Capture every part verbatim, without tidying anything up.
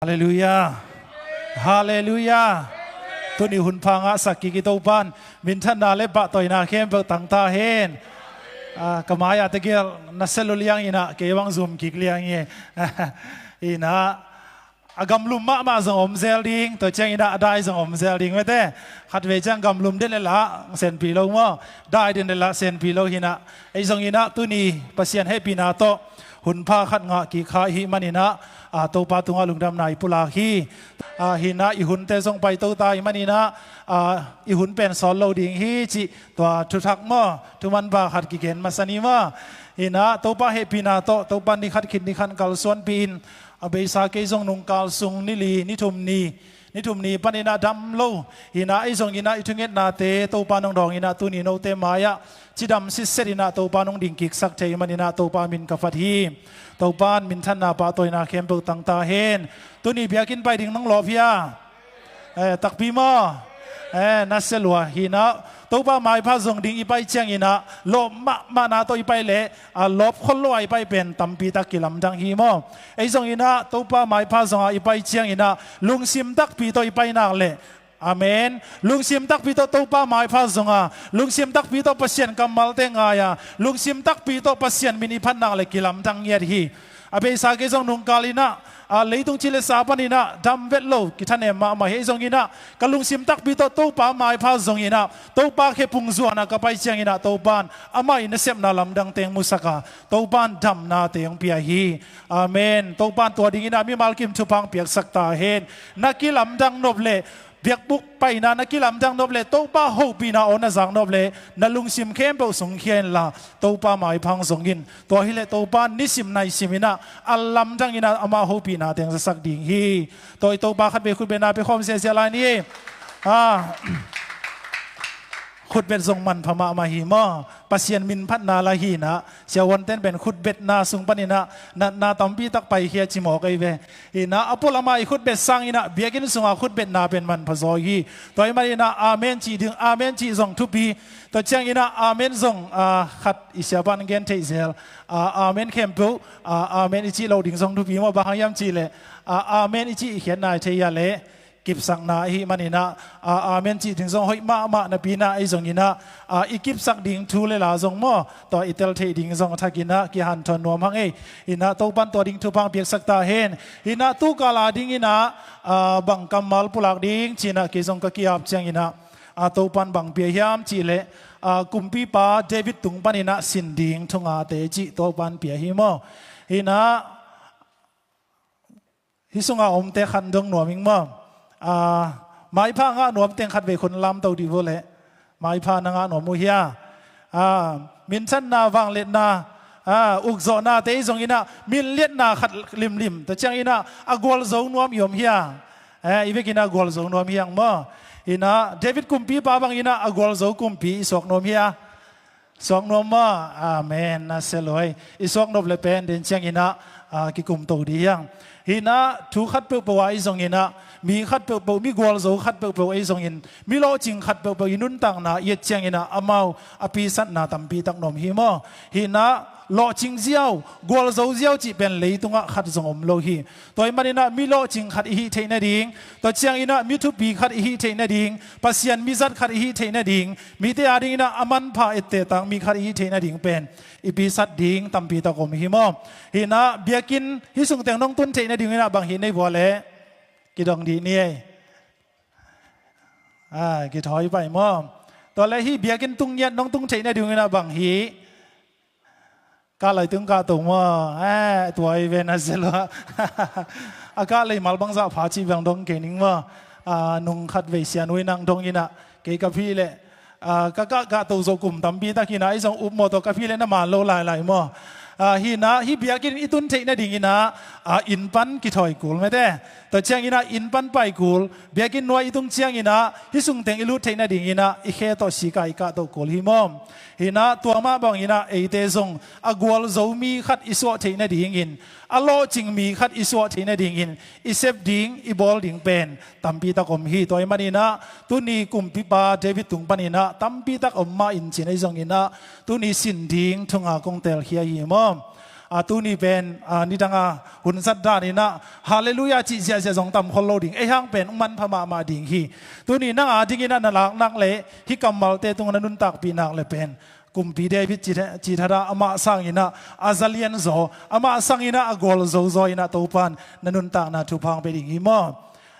Halleluiah. Halleluiah. Tuni hun pha ngahsak kik i Topan minthanna le pahtawina khempeuh tangta hen. Ah, ka mai-ah tegel na sel uh liang inah kei bang zum kik liang hi. Inah a gamlum mahmah zong om zel ding, tua ciang inah a dai zong om zel ding mete. Khatvei ciang gamlum den le lah senpi lo maw, dai den le lah senpi lo hinah. Ei zong inah tuni Pasian hehpihna tawh hun pha khat ngah kik kha i hih man inah, ah, Topa tungah lungdamna i pulak hi. Ah, hinah i hunte zong paito ta i man inah, ah, i hun pen sawt lo ding hi cih tua thuthak maw, thumanpha khat kigen masa ni maw. Hinah Topa hehpihna tawh Topa ni khat khit ni khat kalsuanpih in, a beisa kei zong nungkal sung ni li, ni thum ni, ni thum ni pan inah dam lo. Hinah ei zong inah i thungetnate Topa nong dawng inah tuni note mai-ah cidam sitset inah Topa nong ding kiksak thei man inah Topa min ka phat hi. Topan minthanna pahtawina khempeuh tangta hen. Tuni biakinn pai ding nong lawp hia? Eh, takpi maw? Eh, na sia lua hinah. Topa maipha zong ding i pai ciang inah lawp mahmahna tawh i pai leh, a lawp khol lo a i pai pen tampi tak kilamdang hi maw. Ei zong inah Topa maipha zong a i pai ciang inah lungsim takpi tawh i pai nak leh, amen, lungsim takpi tawh Topa maipha zong a, lungsim takpi tawh Pasian kammalte ngai a, lungsim takpi tawh Pasian min i phat nak leh kilamdang ngiat hi. A beisa kei zong nungkal inah, a, leitung ci le sa pan inah dam vet lo, kithanem mahmah hi. Ei zong inah ka lungsim takpi tawh Topa maipha zong inah, Topa khe pungzuan a ka pai ciang inah Topan amah i nasepna lamdang teng musak a, Topan damna teng pia hi. Amen. Topan tua ding inah mimal kim thupha piaksak ta hen. Na kilamdang nop leh, biakbuk paina na kilamdang nop leh, Topa hopihna aw na zak nop leh, na lungsim khempeuh sungkhia inla Topa maipha zong in. Tua hileh Topa nisim naisim inah a lamdang inah ama hopihna teng zasak ding hi. Tua i Topa khatvei khutbetna pia khawm ziazia lai ni. Ah. Khutbet zong manpha mahmah hi maw. Pasian min phatna la hinah, siavuanten pen khutbetna sung pan inah natna tampi tak paikhia ci mawk ei ve. Hinah a pualam a i khutbet sang inah biakinn sunga khutbetna pen manpha zaw hi. Tua i man inah amen cih ding, amen cih zong thupi. Tua ciang inah amen zong, ah, khat i siapan gen theih zel. Ah, amen khempeuh, ah, amen i cih lo ding zong thupi maw, bang hang hiam cih leh, ah, amen i cih i khiat nai thei a leh kipsakna ahi man inah, a, amen cih ding zong hoih mahmah napi inah, ei zong inah, a, i kipsak ding thu le la zong maw, tua i tel theih ding zong a thak inah kihanthawn nuam hang ei. Inah Topan tua ding thupha piaksak ta hen. Inah tu kal a ding inah, a, bang kammal pulak ding ci inah kei zong ka ki-ap ciang inah, a, Topan bang pia hiam cih leh, a, kumpipa David tung pan inah sin ding thu ngate cih Topan pia hi maw. Inah hih sunga omte khan dong nuam ing maw? A, maipha ngah nuam teng khatvei khun lamto dih vua leh. Maipha na ngah nuam uh hia? A, minthanna, vangliatna, a, ukzawhnate i zong inah minliatna khat limlim. Tua ciang inah a gualzo nuam i om hia? Eh, i vekin a gualzo nuam hiang maw? Inah David kumpipa bang inah a gualzo kumpi i suak nuam hia? Suak nuam maw? Amen. Na sia luai. I suak nop le pen den ciang inah, a, kikum to dih hiang. Hinah thu khat peuhpeuh a i zong inah, mi khat peuhpeuh, mi gualzo khat peuhpeuh a i zong in, mi lawhcing khat peuhpeuh i nuntakna i et ciang inah amau a pisatna tampi tak nuam hi maw? Hinah lawhcing ziau, gualzo ziau cih pen leitungah khat zong om lo hi. Tua i man inah mi lawhcing khat i hih theih nading, tua ciang inah mi thupi khat i hih theih nading, Pasian mizat khat i hih theih nading, mite a ding inah a manpha etteh tak mi khat i hih theih nading pen i pisat ding tampi tak om hi maw? Hinah biakinn hih sungteng nong tun theih nading inah bang hih nei vua leh? Kidong dih ni ei. A, kithawi pai maw? Tua leh hih biakinn tung ngiat nong tung theih nading inah bang hih? Kah lai tung kah to maw? Eh, tua i ve na sia lua. A kah lei mal bangzah pha cih bang dong kei ning maw? A, nung khatvei sian ui nang dong inah kei ka phi leh, a, ka kah kah to zo kum tampi tak inah i zong up maw, tua ka phi leh na man lo lailai maw? A, hinah hih biakinn i tun theih nading inah, a, inn pan kithawi kul mete. Tua ciang inah inn pan pai kul, biakinn nuai i tung ciang inah hih sungteng i lut theih nading inah i khe tawh sika i kah to kul hi maw? Hinah tua mah bang inah eite zong a gualzo mi khat i suah theih nadingin, a lawhcing mi khat i suah theih nadingin i sep ding, i bawl ding pen tampi tak om hi. Tua i man inah tuni kumpipa David tung pan inah tampi tak om mah in ci-in ei zong inah tuni sin ding thu nga kong telkhia hi maw? A tuni pen a nidanga hun zat daninah Halleluiah cih ziahziah zong tam khol lo ding, ei hang pen hong manpha mahmah ding hi. Tuni nang a dinginah na laknak le hih kammalte tung na nuntakpih nak le pen Kumpi David cih, cih thatah amah sanginah a zalian zaw, amah sanginah a gualzo zaw inah Topan na nuntakna thupha hong pia ding hi maw?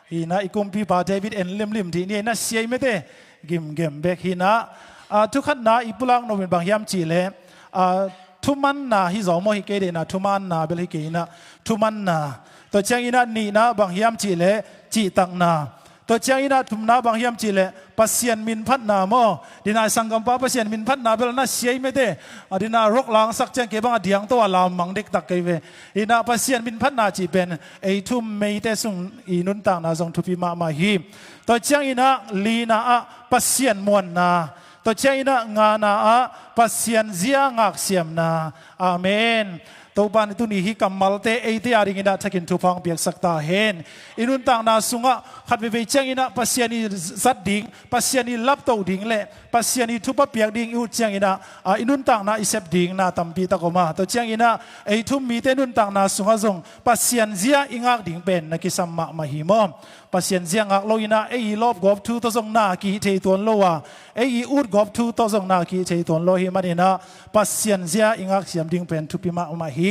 Hinah i kumpipa David en limlim dih ni, na siai mete gimgem bek hinah. A, thukhatna i pulak nopin bang hiam cihleh, a, thumanna hi zaw maw, hi kei dehna thumanna bel hi kei inah thumanna. Tua cianginah nihna bang hiam cihleh cihtakna. Tua cianginah thumna bang hiam cihleh Pasian minphatna maw. Dinah i sanggampa Pasian minphatna bel na siai mete. A, dinah rok langsak ciang kei bang a diangto a lammang dektak kei ve. Hinah Pasian minphatna cih pen ei thum meite sung i nuntakna zong thupi mahmah hi. Tua cianginah lina ah Pasian muanna, tua cianginah ngana ah Pasian zia ngaksiamna. Amen. Topan tuni hih kammalte eite a dinginah thakin thupha hong piaksak ta hen. I nuntakna sungah khat veivei cianginah Pasian i zat ding, Pasian i laptoh ding le Pasian i thupha piak ding i ut cianginah, a, i nuntakna i sep ding na tampi tak om a. Tua cianginah ei thum mite nuntakna sungah zong Pasian zia i ngak ding pen na kisam mahmah hi maw? Pasian zia ngak lo inah ei i lawpgawp thu tawh zong na kihih thei tuan lo a, ei i utgawp thu tawh zong na kihih thei tuan lo hi maninah Pasian zia i ngaksiam ding pen thupi mahmah hi.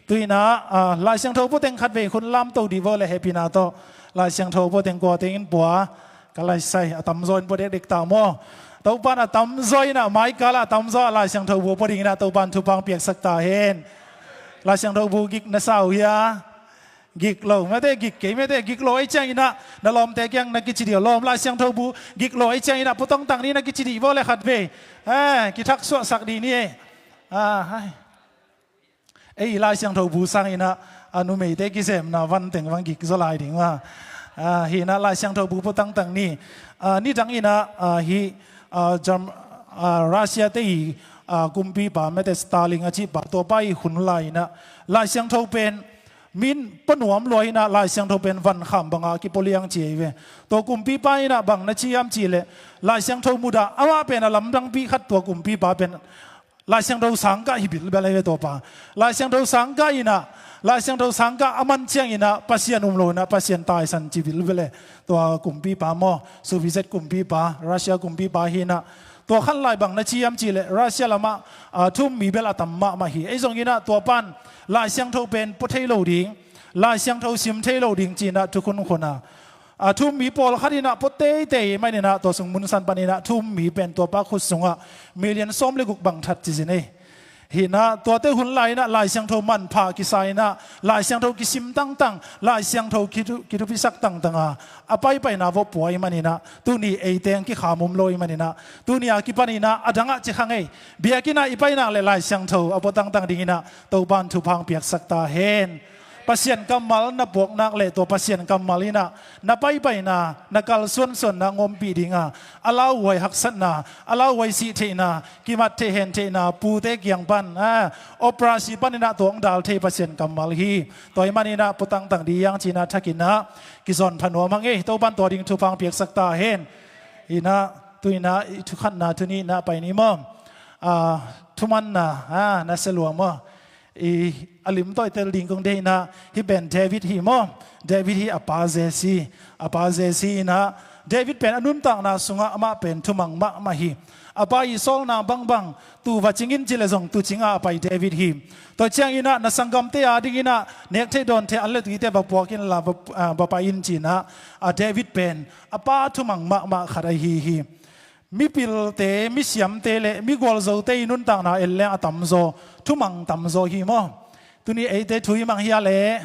Tuinah, a, Lai Siangtho puateng khat vei hun lamto dih vaw le hehpihna tawh. Lai Siangtho puateng kua teng in pua? Ka laisai a tamzaw in pua dekdek ta maw? Topan a tamzaw inah maikal a tamzaw a Lai Siangtho bu pua dinginah Topan thupha hong piaksak ta hen. Lai Siangtho bu gik na sa uh hia? Gik lo mete, gik kei mete, gik lo ei cianginah na lawmte kiang na kici dih, lawm Lai Siangtho bu gik lo ei cianginah pua tangtang ni, na kici dih vaw le khat vei. Eh, kithaksuahsak dih ni ei. Ah, hai. Ei Lai Siangtho bu sanginah a numeite kizemna van teng vang gik zaw lai ding a. A, hinah Lai Siangtho bu pua tangtang ni. A, nidang inah, a, hih, a, Jam-, a, Russia te i, a, kumpipa mete Stalin a cihpa tuapa i hun lai inah Lai Siangtho pen min pua nuam lua inah Lai Siangtho pen vankham banga kipua liang ci ei ve. Tua kumpipa inah bang na ci hiam cihleh Lai Siangtho mudah amah pen a lamdangpi khat tua kumpipa pen Lai Siangtho sangkah hi bilbel ahi ve tuapa. Lai Siangtho sangkah inah, Lai Siangtho sangkah a man cianginah Pasian um lo inah Pasian taisan ci bilbel e. Tua kumpipa maw, Soviet kumpipa, Russia kumpipa hinah. Tua khan lai bang na ci hiam cihleh Russia lamah, a, thum mi bel a tam mahmah hi. Ei zonginah tuapan Lai Siangtho pen pua thei lo ding, Lai Siangtho sim thei lo ding cinah thukhun khuna. A, thum mi pawlkhat inah pua teitei maninah tua sung munsan paninah thum mi pen tuapa khut sungah million sawm le guk bang that ci zin ei. Hinah tuate hun lai inah Lai Siangtho manpha kisa inah Lai Siangtho kisim tangtang, Lai Siangtho kithu-, kithupisak tangtang a, a paipaina vawh pua i maninah tuni eiteng kikham um lo i maninah tuni a kipaninah a dangah ci kha ngei. Biakinn ah i painak le Lai Siangtho a pua tangtang dinginah Topan thupha hong piaksak ta hen. Pasian kammal na puaknak le tua Pasian kammal inah na paipaina, na kalsuansuanna ngompih dinga, a lauhuai haksatna, a lauhuai sih theihna, kimat theih hen theihna, pute kiang pan, a, operasi paninah tua hong dal thei Pasian kammal hi. Tua i maninah pua tangtang dih hiang cinah thakinah kizawn pha nuam hang ei. Topan tua ding thupha hong piaksak ta hen. Inah tuinah i thukhatna thunihna pai ni maw? A, thumanna, a, na sia lua maw? I, a lim tawh i tel ding kong deih inah, hih pen David hi maw? David hi a pa Jesse, a pa Jesse inah, David pen a nuntakna sungah amah pen thumang mahmah hi. A pa i sawlna bangbang tu va cingin ci le zong tu cinga a pai David hi. Tua cianginah na sanggamte a dinginah nek theih dawn theih an le tuite va puak inla va, a, va pai in cinah, a, David pen a pa thumang mahmah khat ahi hi. Mipilte, misiamte le migualzote i nuntakna en leng a tamzaw thumang tamzaw hi maw? Tuni eite thu i mang hia le?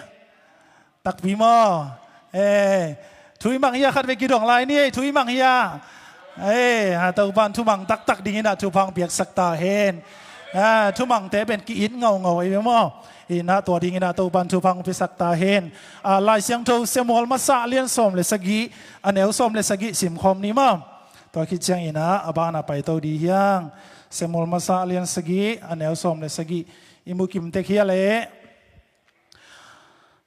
Takpi maw? Eh, thu i mang hia, khat vei kidong lai ni ei, thu i mang hia? Eh, a, Topan thumang taktak dinginah thupha hong piaksak ta hen. A, thumangte pen ki-it ngaungau ei ve maw? Inah tua dinginah Topan thupha hong piaksak ta hen. A, Lai Siangtho Samuel masa lian sawm le sagih, a neu sawm le sagih simkhawm ni maw? Tua khit cianginah a banah paito dih hiang. Samuel masa lian sagih, a neu sawm le sagih. I mu kim tek hia le?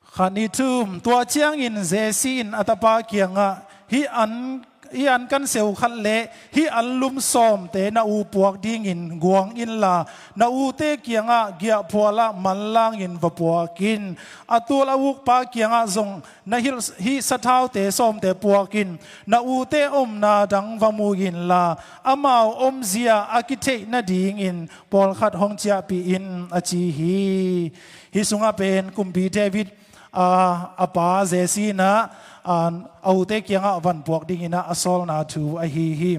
Khat ni thum, tua ciangin Jesse in a tapa kiangah, hih an, hih an kan seu khat le hih an lum sawmte na u puak dingin guang inla, na ute kiangah giahphualah manlangin va puak in. A tul a ukpa kiangah zong na hilh, hih sathaute sawmte puak in. Na ute omna dang va mu inla, amau omzia a kitheih nadingin pawlkhat hong ciahpih in, a ci hi. Hih sungah pen kumpi David, a, a pa Jesse in ah, a, a ute kiangah van puak dingin ah a sawlna thu ahi hi.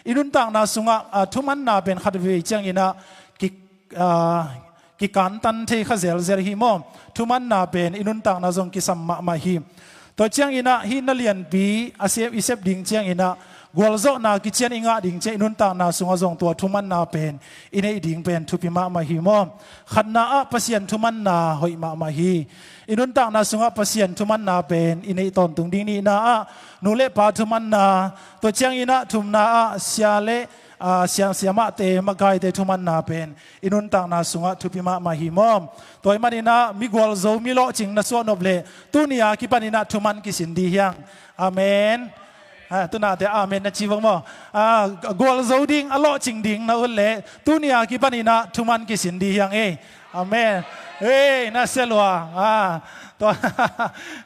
I nuntakna sungah, a, thumanna pen khat vei ciangin ah ki, a, kikantan thei kha zelzel hi maw? Thumanna pen i nuntakna zong kisam mahmah hi. Tua ciangin ah hih na lianpi a sep, i sep ding ciangin ah gualzawhna kician i ngah ding ciang i nuntakna sungah zong tua thumanna pen i neih ding pen thupi mahmah hi maw? Khatna ah Pasian thumanna hoih mahmah hi. I nuntakna sungah Pasian thumanna pen i neih tawntung ding. Nihna ah nu le pa thumanna, tua ciangin ah thumna ah sia le, a, siam, siamahte, makaite thumanna pen i nuntakna sungah thupi mahmah hi maw? Tua ahih manin ah mi gualzo, mi lawhcing na suah nop leh tuni a kipanin ah thuman kisin dih hiang. Amen. A, tunate amen na ci vang maw? A, gualzo ding, a lawhcing ding na ut leh tuni a kipanin ah thuman kisin dih hiang ei. Amen. Ei, na sia lua. A, tua,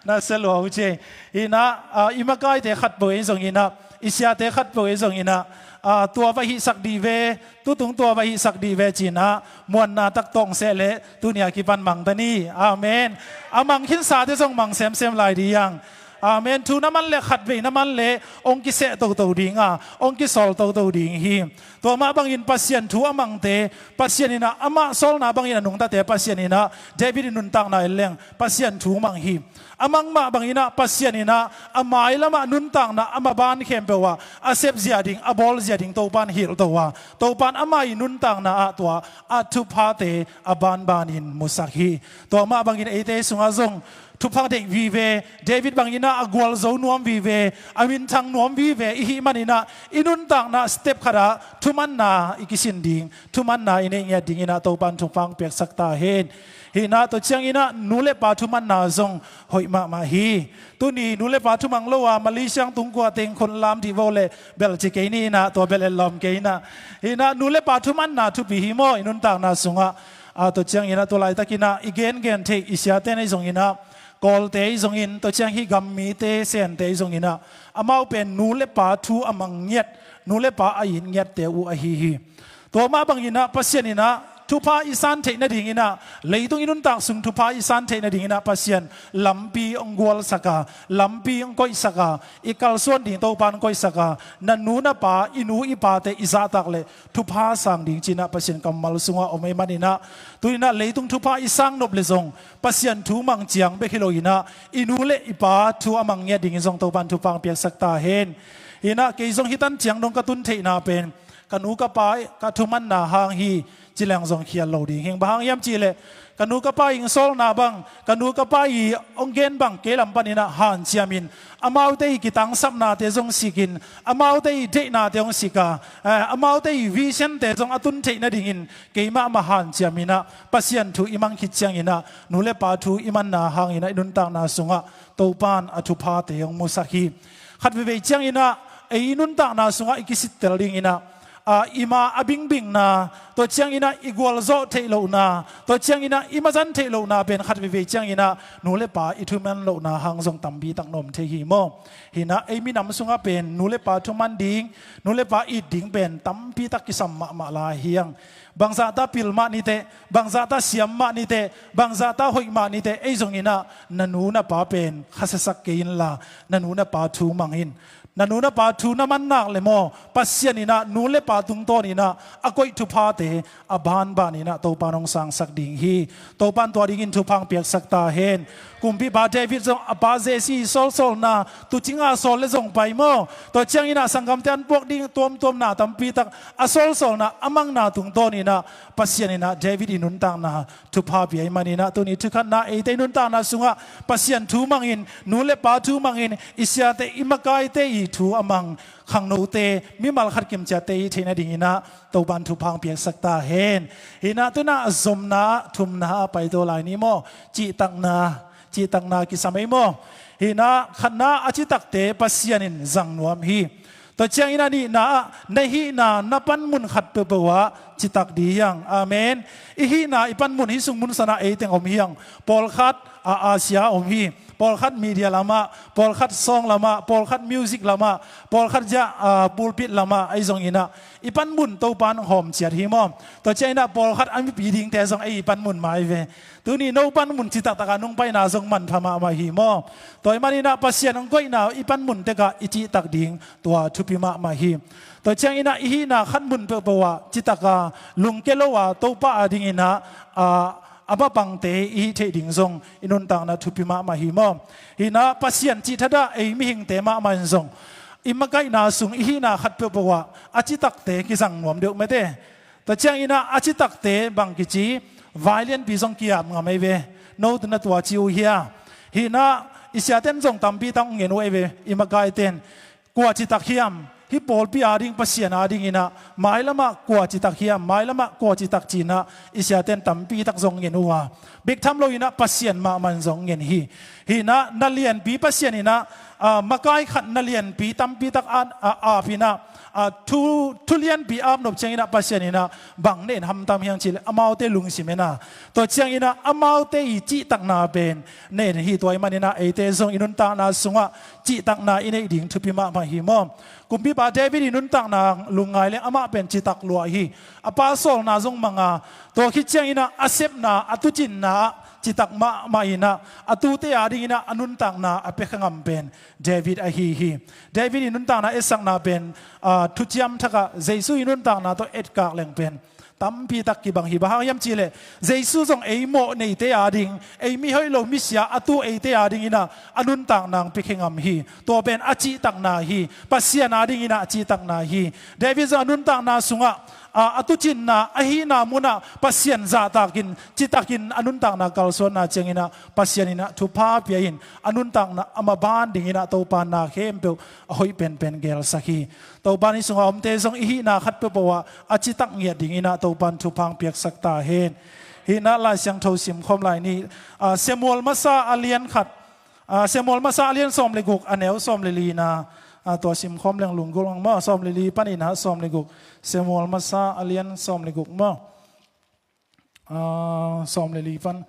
na sia lua uh ci. Hi in ah, a, i makaite khatpeuh ei zongin ah, i siate khatpeuh ei zongin ah, a, tua va hihsak dih ve, tutung tua va hihsak dih ve ci in ah muanna tak tawng seh leh tuni a kipan mang ta ni. Amen. A mang khinsate zong mang semsem lai dih hiang. Amen. Thu na man leh, khatvei na man leh hong kiseh toto ding a, hong kisawl toto ding hi. Tua mah bangin Pasian thu a mangte, Pasian in ah amah sawlna bangin a nungtate, Pasian in ah David i nuntakna en leng Pasian thu mang hi. A mang mah bangin ah Pasian in ah a mailamah nuntakna a maban khempeuh ah a sepzia ding, a bawlzia ding Topan hilhto a, Topan amah i nuntakna ah tua a thuphate a banbanin musak hi. Tua mah bangin eite sungah zong thupha deih vive, David bangin ah a gualzo nuam vive, a minthang nuam vive i hih manin ah i nuntakna step khat ah thumanna i kisin ding, thumanna i neih ngiat dingin ah Topan thupha hong piaksak ta hen. Hi in ah tua ciangin ah nu le pa thumanna zong hoih mahmah hi. Tuni nu le pa thumang lo a Malaysia tung kua teng khun lam dih vo leh bel ci kei ni in ah, tua bel etlawm kei in ah. Hi in ah nu le pa thumanna thupi hi maw i nuntakna sungah? A, tua ciangin ah tua laitakin ah i gengen theih i siate na hi zongin ah, Kawlte hi zongin, tua ciang hih gam mite, Sente hi zongin ah, amau pen nu le pa thu a mang ngiat, nu le pa a it ngiatte uh ahi hi. Tua mah bangin ah Pasian in ah thupha i san theih nadingin ah, leitung i nuntak sung thupha i san theih nadingin ah Pasian lampi hong gualsak a, lampi hong koihsak a, i kalsuan ding Topan koihsak a, na nu na pa, i nu i pate i zahtak leh thupha sang ding ci in ah Pasian kammal sungah om ahih manin ah, tu in ah leitung thupha i sang nop leh zong Pasian thu mang ciang bek hi lo in ah, i nu le i pa thu a mang ngiat dingin zong Topan thupha hong piaksak ta hen. Hi in ah kei zong hih tan ciang dong ka tun theihna pen ka nu ka pa ka thumanna hang hi ci leng zong khial lo ding hi. Bang hang hiam cih leh ka nu ka pa i hong sawlna bang, ka nu ka pa i hong gen bang kei lam panin ah hanciamin, amaute i kitangsapnate zong sikin, amaute i deihnate hong sik a, eh, amaute i visionte zong a tun theih nadingin keimah mah hanciamin ah Pasian thu i mang khit ciangin ah nu le pa thu i manna hangin ah i nuntakna sungah Topan a thuphate hong musak hi. Khat veivei ciangin ah ei i nuntakna sungah i kisittel dingin ah, a, i ma a bingbingna, tua ciangin ah i gualzawh theih lohna, tua ciangin ah i mazan theih lohna pen khat veivei ciangin ah nu le pa i thuman lohna hang zong tampi tak na om thei hi maw? Hi in ah ei minam sungah pen nu le pa thuman ding, nu le pa it ding pen tampi tak kisam mahmah lai hi hang. Bangzahta pil mah niteh, bangzahta siam mah niteh, bangzahta hoih mah niteh, ei zongin ah na nu na pa pen khasiasak kei inla, na nu na pa thu mang in. Na nu na pa thu na man nak leh maw, Pasian in ah nu le pa tungtawn in ah a koih thuphate a banban in ah Topan hong sangsak ding hi. Topan tua dingin thupha hong piaksak ta hen. Kumpipa David zong a pa Jesse i sawlsawlna, tuucing a sawl leh zong pai maw? Tua ciangin ah sanggamte an puak ding tuamtuamna tampi tak a sawlsawlna a mangna tungtawn in ah Pasian in ah David i nuntakna thupha pia ahih manin ah tuni thukhatna eite i nuntakna sungah Pasian thu mangin, nu le pa thu mangin, i siate i makaite i thu a mang khangnote, mimal khat kimciatte i theih nadingin ah Topan thupha hong piaksak ta hen. Hi in ah tu in ah zomna ah thumna ah paito lai ni maw? Cihtakna, cihtakna kisam ei maw? Hihna, khatna a citakte Pasian in zang nuam hi. Tua ciangin a nihna ah na hihna na panmun khat peuhpeuh ah citak ding hi hang. Amen. I hihna i panmun hih sung mun sanah eiteng om hi hang. Pawlkhat a Asia om hi. Pawlkhat media lamah, pawlkhat song lamah, pawlkhat music lamah, pawlkhat zia a pulpit lamah ahi zongin ah i panmun Topa in hong hawm ciat hi maw? Tua ciangin ah pawlkhat a mipi dingte zong ei i panmun mai ve. Tuni no panmun citaktak a nungpaina zong manpha mahmah hi maw? Tua ahih manin ah Pasian hong koihna i panmun tek ah i cihtak ding tua thupi mahmah hi. Tua ciangin ah i hihna khat mun peuhpeuh ah citak a lungkia lo a Topa a dingin ah a a mapangte i hih theih ding zong i nuntakna thupi mahmah hi maw? Hihna, Pasian cih thadah ei mihingte mahmah in zong i makaihna sung i hihna khat peuhpeuh ah a citakte kizang nuam deuh mate. Tua ciangin ah a citakte bang kici, vai lianpi zong ki-ap ngam ei ve. No tu na tua ci uh hia? Hihna, i siaten zong tampi tak hong ngen uh ei ve, i makaiten. Kua citak hiam? Hih pawlpi ading, Pasian adingin ah mailamah kua citak hiam, mailamah kua citak ci-in ah i siaten tampi tak zong ngen uh a, bek tham loin ah Pasian mahmah in zong ngen hi. Hihna, na lianpi Pasian in ah, ah, makai khat na lianpi tampi tak a, a, ap in ah, ah, thu, thu lianpi ap nop ciangin ah Pasian in ah bang na en hamtang hiam cih leh amaute lungsim en a, tua ciangin ah amaute i cihtakna pen na en hi. Tua ahih manin ah eite zong i nuntakna sungah cihtakna i neih ding thupi mahmah hi maw? Kumpipa David i nuntakna lungngai leng amah pen citak lua hi. A pa sawlna zong mang a, tua khit ciangin ah a sepna, a tuucinna ah citak mahmah in ah a tuute adingin ah a nuntakna a piakhia ngam pen David ahi hi. David i nuntakna etsakna pen, ah, thuciam thak ah Jesu i nuntakna tawh etkak leng pen tampi tak kibang hi. Bang hang hiam cih leh Jesu zong ei mawh neite ading, ei mihoih lo misia a tu eite adingin ah a nuntakna hong piakhia ngam hi. Tua pen a cihtakna hi. Pasian adingin ah a cihtakna hi. David zong a nuntakna sungah, a, a tuucinna, a hihna munah Pasian zahtakin, citakin a nuntakna kalsuanna ciangin ah Pasian in ah thupha pia in a nuntakna a maban dingin ah Topa in na khempeuh a hoih penpen gelsak hi. Topa in hih sungah omte zong i hihna khat peuhpeuh ah a citak ngiat dingin ah Topa in thupha hong piaksak ta hen. Hihna, Lai Siangtho simkhawm lai ni. Ah, Samuel masa a lian khat, ah, Samuel masa a lian sawm le guk, a neu sawm le li na, ah, tua simkhawm leng lunggulh hang maw? Sawm le li panin ah sawm le guk. Samuel masa a lian sawm le guk maw? Ah, sawm le li pan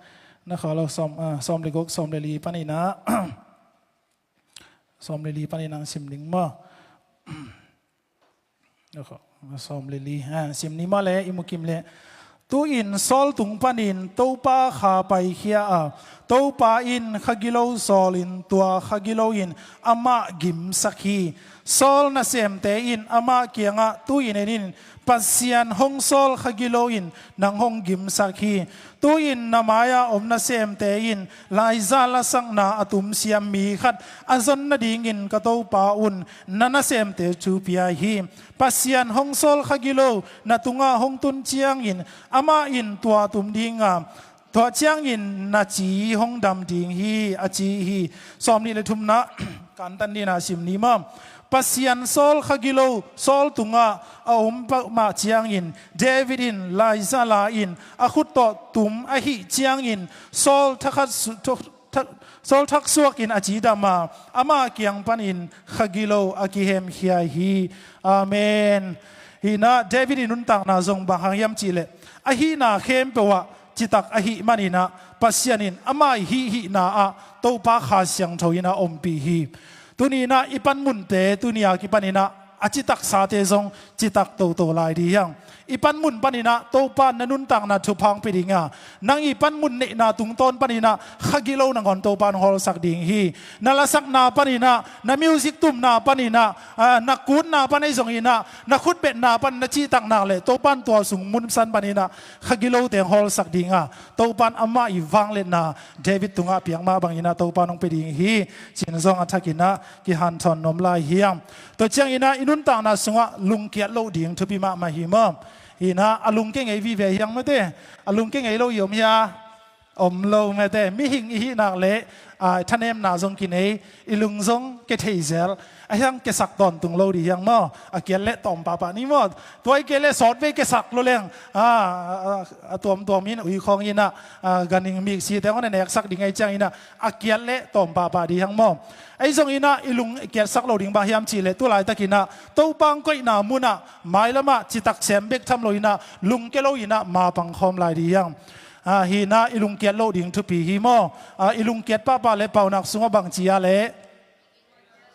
na kha lo, sawm, ah, sawm le guk, sawm le li panin ah sawm le li panin ah sim ding maw? Sawm le li, ah, sim ni maw le, i mu kim le. Tu-in Saul tung panin Topa kha paikhia a, Topa in kha gilo Saul in, tua kha gilo in amah gimsak hi. Saul nasemte in amah kiangah, tu-in en in, Pasian hong sawl kha gilo in nang hong gimsak hi. Tu-in na mai-a om nasemte in laiza lasakna a tumsiam mi khat a zon nadingin ka topa un na nasemte thu pia hi. Pasian hong sawl kha gilo na tungah hong tun ciangin amah in tua tum ding a, tua ciangin na ci hong dam ding hi, a ci hi. Sawm nih le thumna, kantan ni na sim ni maw? Pasian sawl kha gilo Saul tungah a om pah mah ciangin David in laiza la in a khut tawh tum ahih ciangin Saul thakhat su-, tho-, tha-, Saul thaksuak in a cidam a, ama kiang panin kha gilo a kihemkhia hi. Amen. Hihna, David i nuntakna zong bang hang hiam cih leh a hihna khempeuh ah citak ahih manin ah Pasian in ama i hih hihna ah Topa Kha Siangtho in ah ompih hi. Tuni in ah i panmunte tuni a kipanin ah a citaksate zong citak toto lai ding hi hang. I panmun panin ah Topa in na nuntakna thupha hong pia ding a, nang i panmun neihna tungtawn panin ah kha gilo nangawn Topa in hong hawlsak ding hi. Na lasakna panin ah, na music tumna panin ah, ah, na kutna pan ahi zongin ah, na khutbetna pan na cihtak nak leh Topa in tua sung munsan panin ah kha gilote hong hawlsak ding a, Topa in amah i vangliatna David tungah piak mah bangin ah Topa in hong pia ding hi, ci-in zong a thakin ah kihanthawn nuam lai hi hang. Tua ciangin ah i nuntakna sungah lungkiat loh ding thupi mahmah hi maw? Hi-in ah a lungkia ngei vive hi hang mate. A lungkia ngei lo i om hia? Om lo mete, mihing i hih nak leh, aa, thanemna zong kinei, i lung zong kethei zel, a hiang kiasak tawntung lo dih hiang maw, a kiat leh tawm pahpah ni maw, tua i kiat leh sawtvei kiasak lo leng, aa, a, a, a tuamtuam in ui khawng inah, aa, ganhing miksi te hong na neksak ding ahih ciang inah, a kiat leh tawm pahpah dih hiang maw. Ahi zong inah i lung kiatsak lo ding bang hiam cih leh, tu laitak inah Topa hong koihna munah, mailamah citak sem bek tham lo inah, lungkia lo inah mapang khawm lai dih hiang. Ah, hinah i lungkiat loh ding thupi hi maw. Ah, i lungkiat pahpah leh paunak sungah bang ci a leh,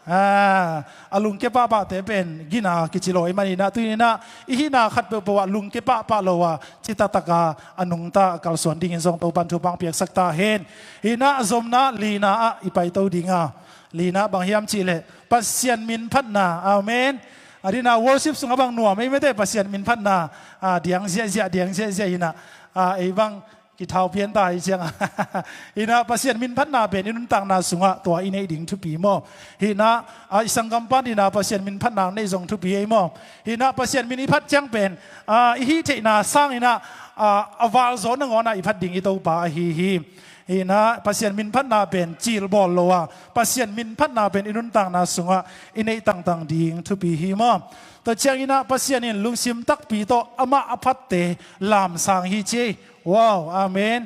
ah, a lungkia pahpahte pen gina kici lo ahih maninah, tu inah i hihna khat peuhpeuh ah lungkia pahpah lo a, citataka a nungta a kalsuan dingin zong Topan thupha hong piaksak ta hen. Hinah a zomna lina ah i paito ding a, lina bang hiam cih leh Pasian min phatna. Amen. A dinah worship sungah bang nuam ei mete, Pasian min phatna, ah, diang ziahziah, diang ziahziah hinah, ah, ei bang kithau pian ta hi ciang. Hinah Pasian min phatna pen i nuntakna sungah tua i neih ding thupi maw. Hinah, ah, i sanggam pan hinah Pasian min phatna neih zong thupi ei maw. Hinah Pasian min i phat ciang pen, ah, i hih theihna sang inah, ah, a val zaw nangawn ah i phat ding i Topa ahi hi. Hinah Pasian min phatna pen cil bawl lo a, Pasian min phatna pen i nuntakna sungah i neih tangtang ding thupi hi maw. Tua ciang inah Pasian in lungsim takpi tawh amah a phatte lamsang hi ci. Wow, amen.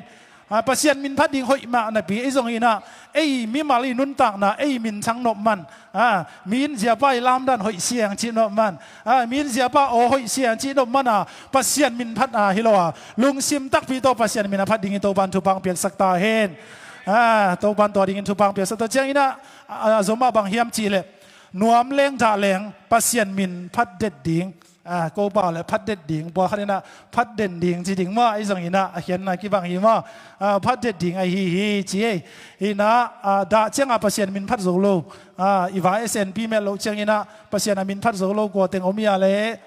Ah, Pasian min phat ding hoih mah napi, ei zong inah ei mimal i nuntakna ei minthang nop man, ah, mi in ziapa i lamdan hoih siang cih nop man, ah, mi in ziapa aw hoih siang cih nop man a, Pasian min phat a hi lo a, lungsim takpi tawh Pasian min a phat dingin Topan thupha hong piaksak ta hen. Ah, Topan tua dingin thupha hong piaksak ta. Ciang inah, ah, a zomah bang hiam cih leh, nuam leng dah leng Pasian min phat den ding. Ah, ko pau leh phat den ding, pawlkhat inah phat den ding ci ding maw, ei zong inah a khiatna kibang hi maw. Ah, phat den ding ahi hi ci ei. Hinah, ah, dah ciangah Pasian min phat zo lo, ah, i vai S N P melh loh ciang inah Pasian a min phat zo lo kua teng om hi a leh.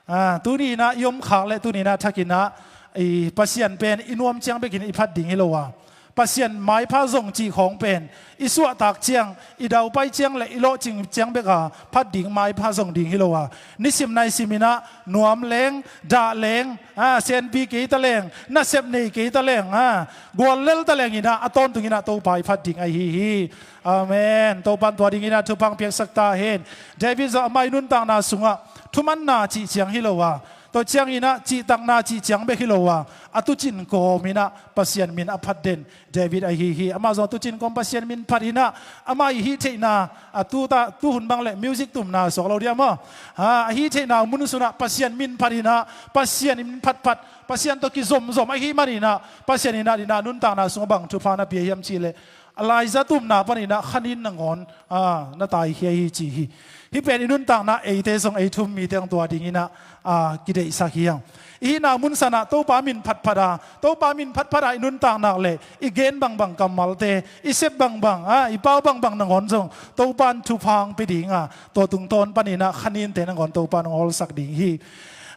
Ah, tuni inah i om khak leh tuni inah thak inah i Pasian pen i nuam ciang bekin i phat ding hi lo a, Pasian maipha zong cih khawng pen i suahtak ciang, i daupai ciang leh i lawhcing ciang bek a phat ding, maipha zong ding hi lo a, nisim naisim inah nuam leng, dah leng, ah, senpi kei ta leng, nasep nei kei ta leng, ah, guallel ta leng inah a tawntung inah Topa i phat ding ahi hi. Amen. Topan tua ding inah thupha hong piaksak ta hen. David zong amah i nuntakna sungah thumanna cih ciang hi lo a, tua ciang inah cihtakna cih ciang bek hi lo a, a tuucin kawm inah Pasian min a phat den David ahi hi. Amah zong a tuucin kawm Pasian min phat inah, amah i hih theihna, a tu ta, tuhun bang leh music tumna suak lo dia maw. Ha, a hih theihna mun sunah Pasian min phat inah, Pasian min phatphat, Pasian tawh kizomzom ahih man inah, Pasian inah dinah nuntakna sungah bang thupha na pia hiam cih leh, Elijah tumna pan inah khanin nangawn, ah, na taikhia hi ci hi. Hih pen i nuntakna eite zong ei thu-um mite hong tua ding inah, ah, kideihsak hi hang. I hihna mun sanah Topa min phatphat a, Topa min phatphat a i nuntak nak leh i gen bangbang kammalte, i sep bangbang, ah, i pau bangbang nangawn zong Topan thupha hong pia ding a, tua tungtawn pan inah khaninte nangawn Topan hong hawlsak ding hi.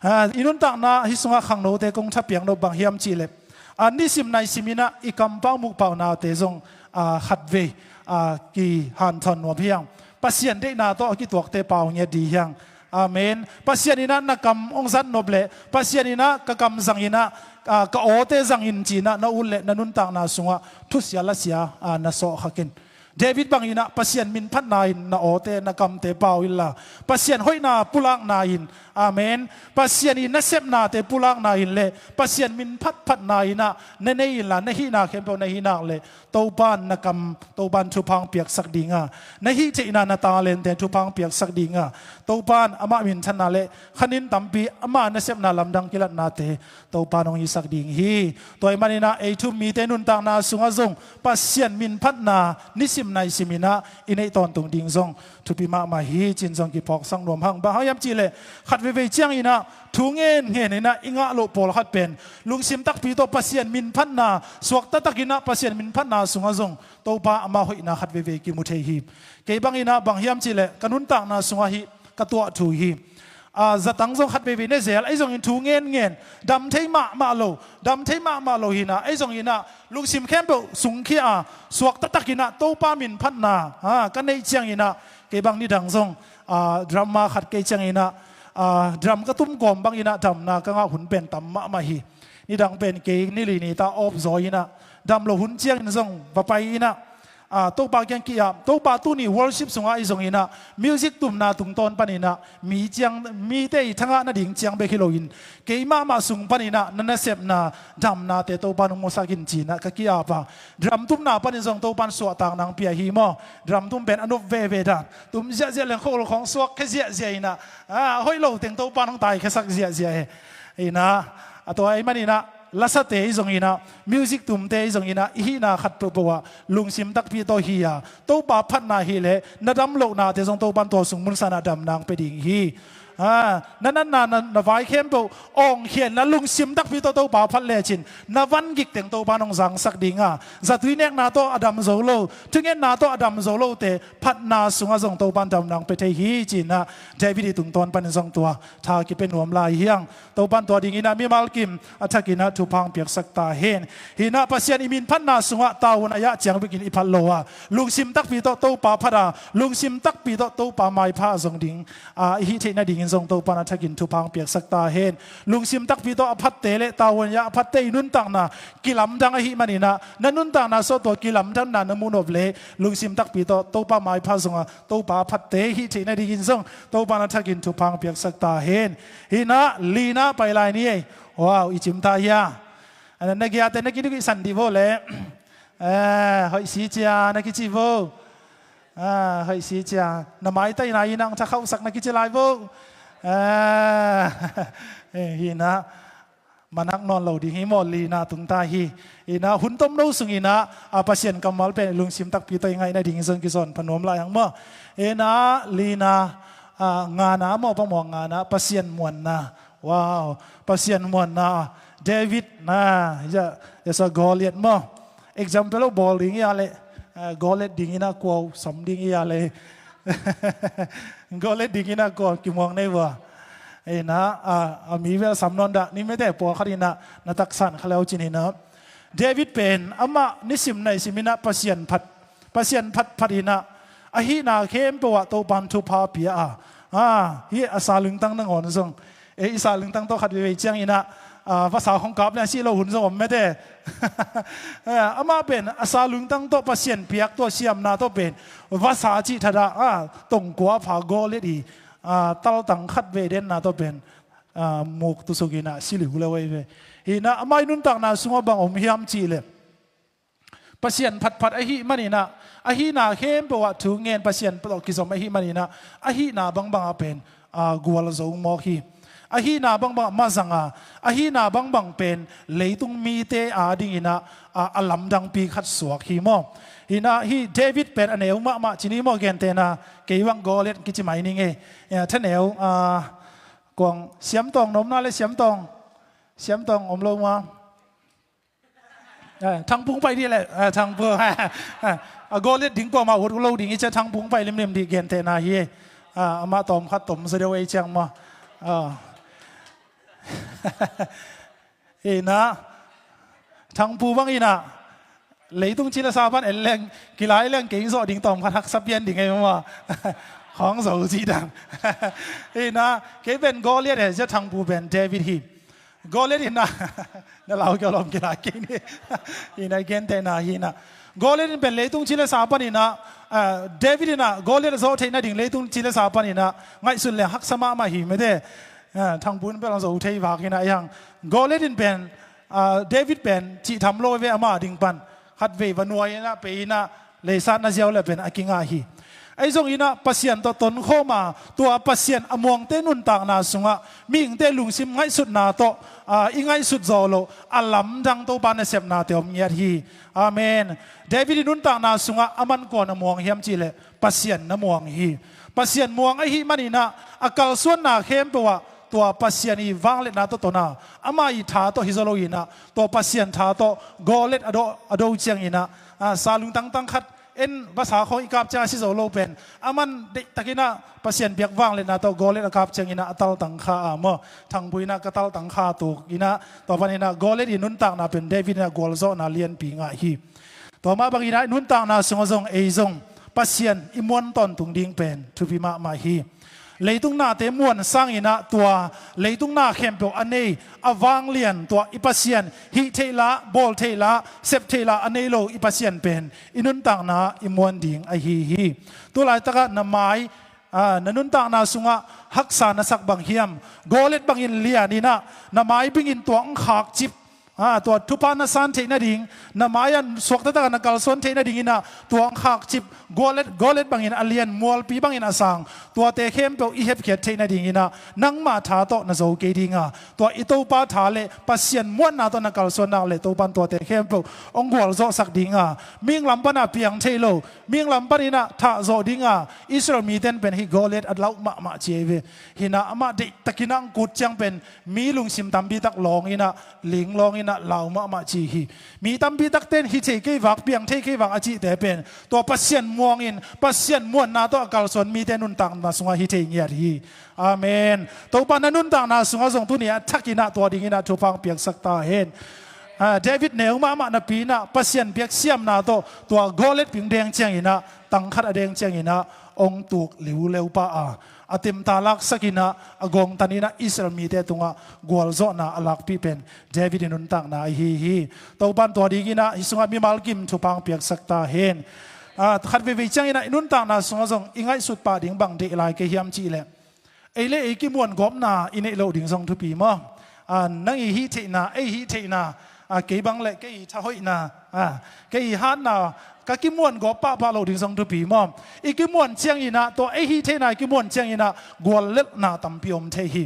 Ah, i nuntakna hih sungah khangnote kong thapiak nop bang hiam cih leh, ah, nisim naisim inah i kampau mukpaunate zong, ah, khatvei, ah, kihanthawn nuam hi hang. Pasian deihna tawh a kituakte pau ngiat dih hi hang. Amen. Pasian inah na kam hong zat nop leh, Pasian inah ka kam zang inah, ah, ka awte zang in ci inah na ut leh na nuntakna sungah thusia lasia, ah, na sawh kha ken. David bang inah Pasian min phatna in na awte, na kamte pau inla, Pasian hoihna pulakna in, amen, Pasian i nasepnate pulakna in leh Pasian min phatphatna inah na nei inla, na hihna khempeuh na hih nak leh Topan na kam, Topan thupha hong piaksak ding a, na hih theihna, na talente thupha hong piaksak ding a, Topan amah minthanna leh khanin tampi, ama nasepna lamdang kilatnate Topan hong hisak ding hi. Tua ahih man inah ei thu-um mite nuntakna sungah zong Pasian min phatna nisim naisim inah i neih tawntung ding zong thupi mahmah hi ci-in zong kiphawksak nuam hang. Bang hang hiam cih leh, khat veivei ciang inah thu ngenngen inah i ngah loh pawlkhat pen lungsim takpi tawh Pasian min phatna suakta tak inah Pasian min phatna sungah zong Topa ama hoihna khat veivei kimu thei hi. Kei bang inah bang hiam cih leh ka nuntakna sungah hih ka tuah thu hi. Ah, zatang zong khat veivei ne zel, ahi zongin thu ngenngen, dam thei mahmah lo, dam thei mahmah lo hi inah, ahi zongin ah lungsim khempeuh sungkhia a, suakta tak inah Topa min phatna, ah, ka neih ciang inah, kei bang nidang zong, ah, drama khat kei ciang inah, ah, drum ka tum kawm bang inah damna ka ngah hun pen tam mahmah hi. Nidang pen kei ni li ni ta off zaw inah, dam lo hun ciangin zong va pai in ah, a, Topa kiang ki-ap, Topa tuni worship sungah i zong in ah, music tumna tungtawn panin ah, mi ciang, mite i thangah nading ciang bek hi loin, keimahmah sung panin ah, na nasepna, damnate Topa nong musak in ci-in ah, ka ki-ap a. Drum tumna panin zong Topa in suahtakna hong pia hi maw. Drum tum pen a nop veve dan. Tum ziahziah leng kholo khawng suak khia ziahziah in ah, a, hoih lo teng Topa in hong taikhia sak ziahziah e. In ah, a tua ahih manin ah, lasate i zong in ah, music tumte i zong in ah, i hihna khat peuhpeuh ah, lungsim takpi tawh hi a, Topa phatna hi leh, na dam lohnate zong Topa in tua sung mun san ah damna hong pia ding hi. A, na natna, na, na vai khempeuh, awngkhiatna lungsim takpi tawh Topa phat lecin, na van gik teng Topa in hong zangsak ding a, zatui nekna tawh a dam zo lo, thungetna tawh a dam zo lote, phatna sungah zong Topa in damna hong pia thei hi ci-in ah, David i tungtawn panin zong tua tha kipia nuam lai hi hang. Topa in tua dingin ah mimal kim a thakin ah thupha hong piaksak ta hen. Hi in ah Pasian i min phatna sungah tavuan a yah ciang bekin i phat lo a, lungsim takpi tawh Topa phat a, lungsim takpi tawh Topa maipha zong ding, a, i hih theih nadingin zong Topa in a thakin thupha hong piaksak ta hen. Lungsim takpi tawh a phatte le tavuan a yah a phatte i nuntakna kilamdang ahih manin ah, na nuntakna sungah tua kilamdanna na mu nop leh, lungsim takpi tawh Topa maipha zong a, Topa phatte hih theih nadingin zong Topa in a thakin thupha hong piaksak ta hen. Hi in ah Lina pai lai ni ei. Wow, i cim ta hia. A, na giate na kiduk i san dih vo le. A, hoih si cia na kici vo. A, hoih si cia. Na maitai na in ah hong tha khauhsak na kici lai vo. A, hi in ah. Manak nawn lo ding hi maw, Lina tung ta hi. Hi in ah hun tomno sung in ah, a, Pasian kammal pen lungsim takpi tawh i ngaih nadingin zong kizawn pha nuam lai hang maw. Hi in ah Lina, a, ngana maw, pa maw ngana, Pasian muanna. Wow, Pasian muanna. David na, ya, ya sa Goliath maw. Example lo bawl ding hi a le, a, Goliath dingin ah kua sam ding hi a le. Goliath dingin ah kua kimuang nei vua. Hi in ah, a, a mi vel sam nawn dah ni mete, pawlkhat in ah na taksan kha leu cin hi in ah. David pen amah nisim naisim in ah Pasian phat, Pasian phatphat in ah, a hihna khempeuh ah Topa in thupha pia a. A, hi a sa lungtang nangawn zong. E, i sa lungtang tawh khat veivei ciang in ah, a, vasa hong kap lian si lo hun zong om mete. A, amah pen a sa lungtang tawh Pasian piak tua siamna tawh pen vasa cih thadah, a, tongkua pha Goliath i, a, taltang khat vei denna tawh pen, a, muk tusuk in ah si liu lo ei ve. Hi in ah amah i nuntakna sungah bang om hiam cih leh, Pasian phatphat ahih manin ah, a hihna khempeuh ah thu ngen Pasian tawh kizom ahih manin ah, a hihna bangbang ah pen, a, gualzo mawk hi. A hihna bangbang ah mazang a, a hihna bangbang pen leitung mite adingin ah, a, a lamdangpi khat suak hi maw. Hi in ah hi David pen a neu mahmah ci ni maw, gentehna, kei bang Goliath kici mai ning ei. A, tha neu, a, kuang Siamtawng na om na le, Siamtawng. Siamtawng om lo maw. Eh, Thangpung pai dih leh, eh, Thangpung. A Goliath ding kuamah ut lo ding hi cia, Thangpung pai limlim dih, gentehna hi. Ah, amah tawm khat tom zaw deuh ei ciang maw. Ah. Hi in ah, Thangpu bang in ah, leitung ci le sa pan en leng, kilai leng kei zawh ding tawm khat haksa pian ding ei maw. Khawng zo ci dang. Hi in ah, kei pen Goliath e cia, Thangpu pen David hi. Goliath in ah, na lau kiau lawm kila kei ni. Hi in ah, gentehna hi in ah. Goliath in pen leitung ci le sa panin ah, ah, David in ah Goliath a zawh theih nading leitung ci le sa panin ah ngaihsun leng haksa mahmah hi mete. Ah, Thangpu in pen zo thei vak hi in ah, hiang. Goliath in pen, ah, David pen cih tham lo ve, amah ding pan khatvei va nuai in ah, pei in ah, leisat na ziau le pen a kingah hi. Ahi zongin ah Pasian tawh tonkhawm a, tua Pasian a muangte nuntakna sungah mihingte lungsim ngaihsutna tawh, ah, i ngaihsut zawh loh a lamdang Topa nasepnate om ngiat hi. Amen. David i nuntakna sungah aman kua na muang hiam cih leh Pasian na muang hi. Pasian muang ahih manin ah a kalsuanna khempeuh ah tua Pasian i vangliatna tawh tona, ama i tha tawh hi zaw lo in ah, tua Pasian tha tawh Goliath a do, a do ciangin ah, ah, sa lungtang tang khat en vasa khawng i kap ciang a si zo lo pen, aman deihtakin ah Pasian biak vangliatna tawh Goliath a kap ciangin ah a taltang kha a maw. Thangpu in ah ka taltang kha tuk in ah, tua panin ah Goliath i nuntakna pen David in ah gualzawhna lianpi ngah hi. Tua mah bangin ah i nuntakna sungah zong ei zong Pasian i muan tawntung ding pen thupi mahmah hi. Leitung nate muan sanginah tua leitung na khempeuh a nei, a vanglian, tua i Pasian, hih theih lah, bawl theih lah, sep theih lah a nei lo i Pasian pen i nuntakna i muan ding ahi hi. Tulaitakah na mai, aa, na nuntakna sungah haksa na sak bang hiam? Goliat bangin lianinah na mai bingin tua hong khakcip, aa, tua thupha na san theih nading, na mai-ah suaktatakah na kalsuan theih nadinginah tua hong khakcip, Goliat, Goliat bangin a lian, mualpi bangin a sang, tuate khempeuh i hepkhiat theih nadinginah nangmah tha tawh na zo kei dinga, tua i Topa tha le Pasian muanna tawh na kalsuan nak le Topan tuate khempeuh hong gualzawhsak dinga, minglam pana piang thei lo, minglam paninah thahzawh dinga, Israel miten pen hih Goliat a lauh mahmah ci ei ve. Hinah amah deihtakinah hong kut ciang pen mi lungsim tampitak lawnginah, ling lawnginah lau mahmah ci hi. Mi tampitakten hi thei kei vak, piang thei kei vak a cihte pen tua Pasian muangin, Pasian muanna tawh a kalsuan mite nuntakna sungah hi thei ngiat hi. Amen. Topa na nuntakna sungah zong tuni a thakinah tua dinginah thupha hong piaksak ta hen. Ah, David neu mahmah napi inah Pasian piak siamna tawh tua Goliat ping deng cianginah, tangkhat a deng cianginah hong tuk liuleu pah a, a temta laksakinah, a gawngtaninah Israel mite tungah gualzawhna a lakpih pen David i nuntakna ahi hi. Topan tua dinginah hih sungah mimal kim thupha hong piaksak ta hen. Ah, khat veivei cianginah i nuntakna sungah zong i ngaihsut pah ding bang deih lai kei hiam cihleh, ei le ei kimuan gawpna i neih loh ding zong thupi maw? Ah, nang i hih theihna, ei hih theihna, ah, kei bang le kei i thahoihna, ah, kei i hatna, ka kimuan gawp pahpah loh ding zong thupi maw? I kimuan cianginah, tua ei hih theihna i kimuan cianginah guallelhna tampi om thei hi.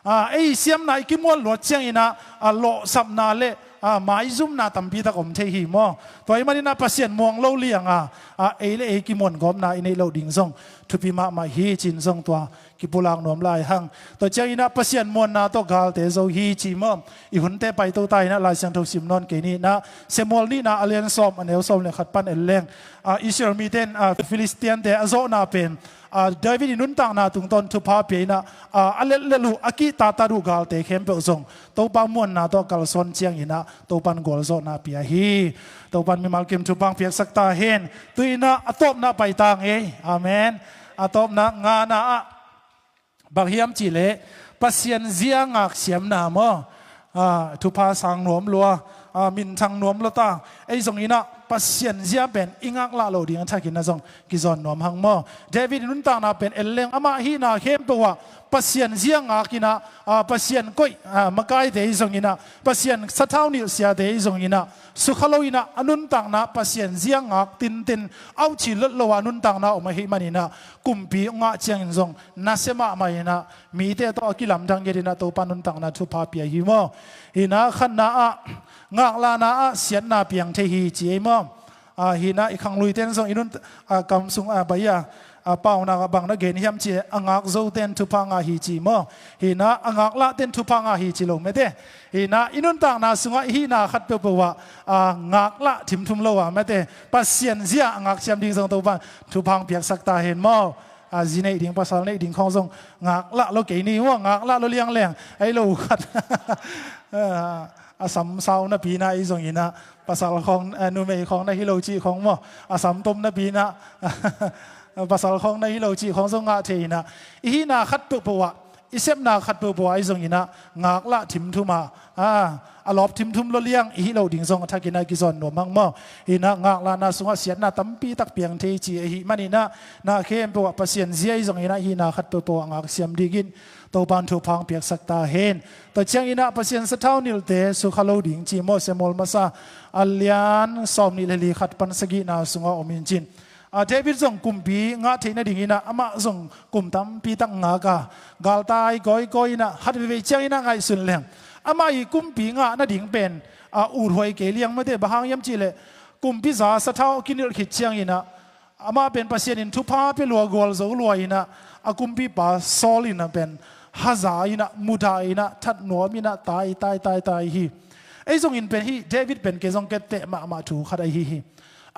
Ah, ei siamna i kimuan luat cianginah, ah, lawhsapna le, ah, maizumna tampitak om thei hi maw? Tua ahih maninah Pasian muang lo lianga, ah, ei le ei kimuan gawpna i neih loh ding zong thupi mahmah hi, ci-in zong tua kipulak nuam lai hang. Tua cianginah Pasian muanna tawh galte zo hi ci maw? I hunte paito ta inah Lai Siangtho sim nawn kei ni inah, Samuel nihna a lian sawm, a neu sawm le khat pan en leng, ah, Israel miten, ah, Filistiante a zawhna pen, ah, David i nuntakna tungtawn thupha pia inah, ah, a letlel uh, a kihtatat uh galte khempeuh zong Topa muanna tawh a kalsuan cianginah Topan gualzawhna pia hi. Topan mimal kim thupha hong piaksak ta hen. Tu inah a tawpna pai tang ei. Amen. A tawpna ngana ah bang hiam cihleh, Pasian zia ngaksiamna maw? Ah, thupha sang nuam lua, ah, minthang nuam lua ta. Ei zonginah Pasian zia pen i ngaklah loh ding a thakinah zong kizawn nuam hang maw? David i nuntakna pen en leng amah hihna khempeuh ah Pasian zia ngakinah, ah, Pasian koih, ah, makaite ei zonginah, Pasian sathau nilh siate ei zonginah sukha loinah a nuntakna Pasian zia ngak tintin, auhci lot lo a nuntakna om ahih maninah kumpi ngah ciangin zong nasia mahmah inah mite tawh a kilamdang ngiatinah Topa nuntakna thupha pia hi maw? Hinah khatna ah ngaklahna ah siatna piang thei hi ci ei maw? Ah, hinah i khangluiten zong i nun, ah, kam sung, ah, bai a, ah, paunak ah bang na gen hiam ci, a ngak zoten thupha ngah hi ci maw? Hinah a ngaklahten thupha ngah hi ci lo mete. Hinah i nuntakna sungah i hihna khat peuhpeuh ah, ah, ngaklah thimthum lo a mete, Pasian zia a ngaksiam ding zong Topa thupha hong piaksak ta hen maw? Ah, zi neih ding, pasal neih ding khawng zong ngaklah lo kei ni maw, ngaklah lo liangleng ei lo khat. Ah, a sam sau napi inah ei zonginah pasal khawng, eh, numei khawng na hi lo cih khawng maw? A sam tom napi inah pasal khawng na hi lo cih khawng zong ngah thei inah, i hihna khat peuhpeuh ah, i sepna khat peuhpeuh ah ei zonginah ngaklah thimthum ah, ah, a lawp thimthum lo liang i hih loh ding zong a thakinah kizawn nuam hang maw? Hinah ngaklahna sungah siatna tampitak piang thei ci ahih maninah, na khempeuh ah Pasian zia ei zonginah hihna khat peuhpeuh ah ngaksiam dingin Topan thupha hong piaksak ta hen. Tua cianginah Pasian sathau nilhte sukha lo ding ci maw? Samuel masa a lian sawmnih le li khat pan sagihna sungah om in cin. Ah, David zong kumpi ngah theih nadinginah amah zong kum tampitak ngak a, galtai kawikawi inah, khat veivei cianginah ngaihsun leng amah i kumpi ngah nading pen, ah, uthuai kei liang mate, bang hang hiam cihleh kumpi za sathau kinilh khit cianginah amah pen Pasian in thupha pia lua, gualzo lua inah a kumpipa Saul inah pen haza inah, mudah inah, that nuam inah tai, tai, tai, tai hi. Ei zongin pen hih David pen kei zong ka etteh mahmah thu khat ahi hi.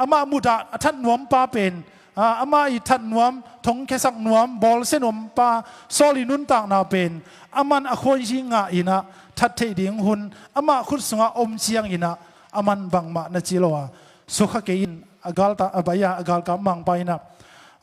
Amah mudah a that nuampa pen, ah, amah i that nuam, thongkhiasak nuam, bawlsia nuampa Saul i nuntakna pen aman a khuaisi ngah inah that theih ding hun amah khut sungah om cianginah aman bangmah na ci lo a, sukha kei in, a galta, a bai a, a galkap mangpa inah,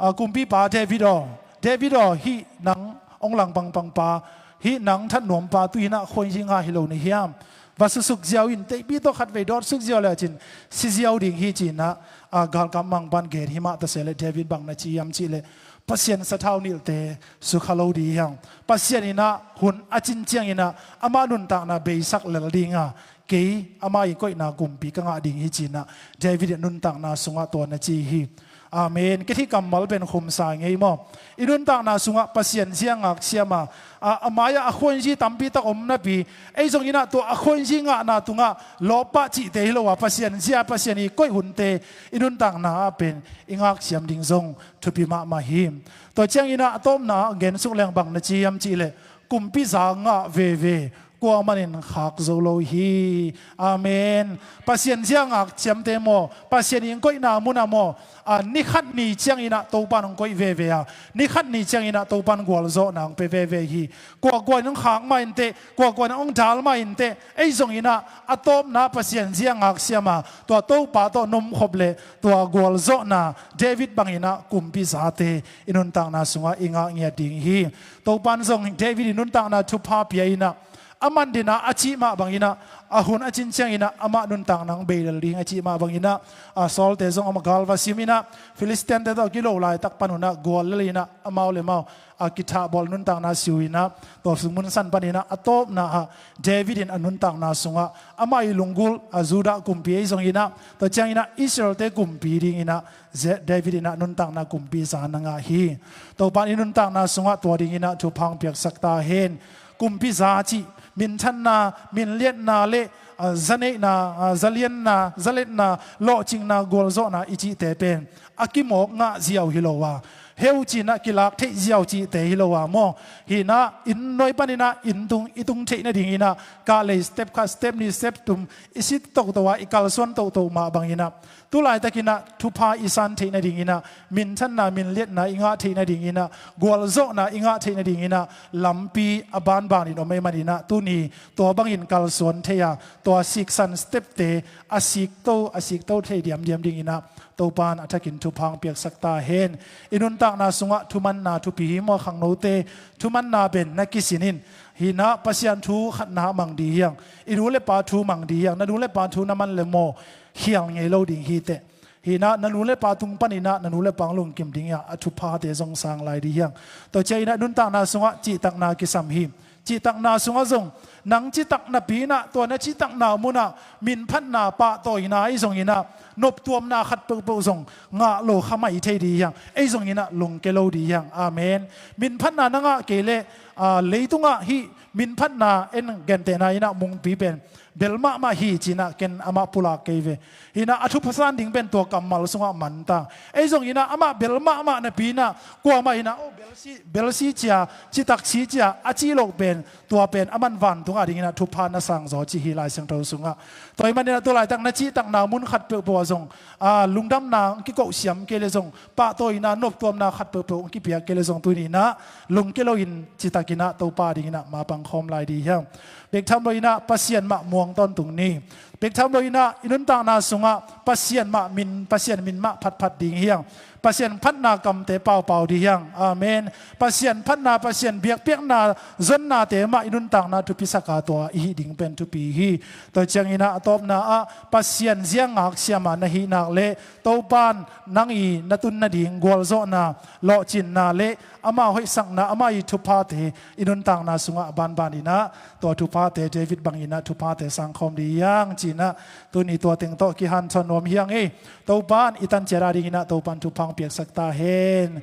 ah, kumpipa David aw, David aw, hih nang Ong lang pangpang pa, hih nang that nuam pa tu-in ah khuainzi ngah hi lo na hiam? Va susuk ziau in, teihpi tawh khatvei dawt suk ziau le cin, si ziau ding hi ci-in ah, a, galkap mang pan gen hi mah ta se leh David bang na ci hiam cih leh, Pasian sathau nilhte sukha lo ding hi hang. Pasian in ah hun a cin ciangin ah amah nuntakna beisak lel ding a, kei amah i koihna kumpi ka ngah ding hi ci-in ah David in nuntakna sungah tua na ci hi. Amen. Kei hih kammal pen khumsa ngei maw? I nuntakna sungah Pasian zia ngak siam a, a, a mai-ah a khuainzi tampi tak om napi, ei zongin ah tua a khuainzi ngahna tungah lawp pah cihte hi lo a, Pasian zia, Pasian i koih hunte i nuntakna ah pen i ngak siam ding zong thupi mahmah hi. Tua ciangin ah a tawpna ah gen suk leng bang na ci hiam cih leh, kumpi za ngah veve, kuamanin khak zo lo hi. Amen. Pasian zia ngak siamte maw, Pasian i koihna munah maw, a, ni khat ni ciangin ah Topa'n hong koih veve a, ni khat ni ciangin ah Topa'n gualzawhna hong pia veve hi. Kuakua in hong khak mah inteh, kuakua in hong dal mah inteh, ei zongin ah a tawpna Pasian zia ngak siam a, tua Topa tawh nomkhop leh tua gualzawhna David bangin ah kumpi zate i nuntakna sungah i ngah ngiat ding hi. Topa'n zong David i nuntakna thupha pia in ah, a man ding a a cih mah bangin ah, a hun a cin ciangin ah amah nuntakna hong bei lel ding a cih mah bangin ah, a, Sawlte zong amah gal va sim in ah, Philistine-te tawh kilo laitak pan un ah guallel in ah, amau le mau a kithahbawl nuntakna si uh in ah, tua sung mun san panin ah a tawpna ah David in a nuntakna sungah amah i lunggulh, a, Judah kumpi ei zongin ah, tua ciangin ah Israel-te kumpi dingin ah, Ze-, David in ah nuntakna kumpi za na ngah hi. Topa'n i nuntakna sungah tua dingin ah thupha hong piaksak ta hen. Kumpi za cih, minthanna, minliatna le, a, zaneihna, a, zalianna, zaletna, lawhcinna, gualzawhna i cihte pen a kimawk ngah ziau hi lo a, heu ci-in ah kilak theih ziau cihte hi lo a maw? Hi in ah, inn nuai panin ah inn tung i tung theih nadingin ah, kah lei step khat, step nih, step thum i sit toto a, i kalsuan toto mah bangin ah, tu laitakin ah thupha i san theih nadingin ah, minthanna, minliatna i ngah theih nadingin ah, gualzawhna i ngah theih nadingin ah, lampi a banbanin om ahih manin ah, tuni tua bangin kalsuan thei a, tua siksan step-te a sikto, a sikto thei diamdiam dingin ah, Topa'n a thakin thupha hong piaksak ta hen. I nuntakna sungah thumanna thupi hi maw, khangnote? Thumanna pen na kisin in. Hi in ah Pasian thu khatna mang ding hi hang. I nu le pa thu mang ding hi hang. Na nu le pa thu na man le maw, khial ngei lo ding hi teh. Hi in ah na nu le pa tung panin ah na nu le pa hong lungkim ding hi a, a thuphate zong sang lai ding hi hang. Tua ciangin ah nuntakna sungah cihtakna kisam hi. Cihtakna sungah zong, nang citak napi in ah, tua na citakna munah minphatna, pahtawina, ei zongin ah noptuamna khat peuhpeuh zong ngah lo kha mai thei ding hi hang. Ei zongin ah lungke lo ding hi hang. Amen. Minphatna na ngah kei leh, a, leitungah hih minphatna, en gentehna in ah mungpi pen bel mahmah hi ci-in ah ken amah pulak kei ve. Hi in ah a thupha san ding pen tua kammal sungah man ta. Ei zongin ah amah bel mahmah napi in ah kuamah in ah, oh, bel si, bel si cia, citak si cia, a cih loh pen, tua pen aman vantungah dingin ah thupha na sang zaw cih hi Lai Siangtho sungah. Tua ahih manin ah tu laitak na cihtakna mun khat peuhpeuh ah zong, a, lungdamna hong kikoh siam kei leh zong, pahtawina, noptuamna khat peuhpeuh hong kipiak kei leh zong, tuni in ah lungke loin citakin ah Topa dingin ah mapang khawm lai ding hi hang. Bek tham loin ah Pasian mah muang tawntung ni. Bek tham loin ah i nuntakna sungah Pasian mah min, Pasian min mah phatphat ding hi hang. Pasian phatna kamte paupau ding hi hang. Amen. Pasian phatna, Pasian biakpiakna zonnate mah i nuntakna thupisak a, tua i hih ding pen thupi hi. Tua ciangin ah a tawpna ah Pasian zia ngak siam a na hih nak leh, Topa'n nang i na tun nading gualzawhna, lawhcinna le ama hoihsakna, ama i thuphate i nuntakna sungah a banbanin ah tua thuphate, David bangin ah thuphate sangkhawm ding hi hang ci-in ah, tuni tua teng tawh kihanthawn nuam hi hang ei. Topa'n i tan ciat a dingin ah Topa'n thupha hong piaksak ta hen.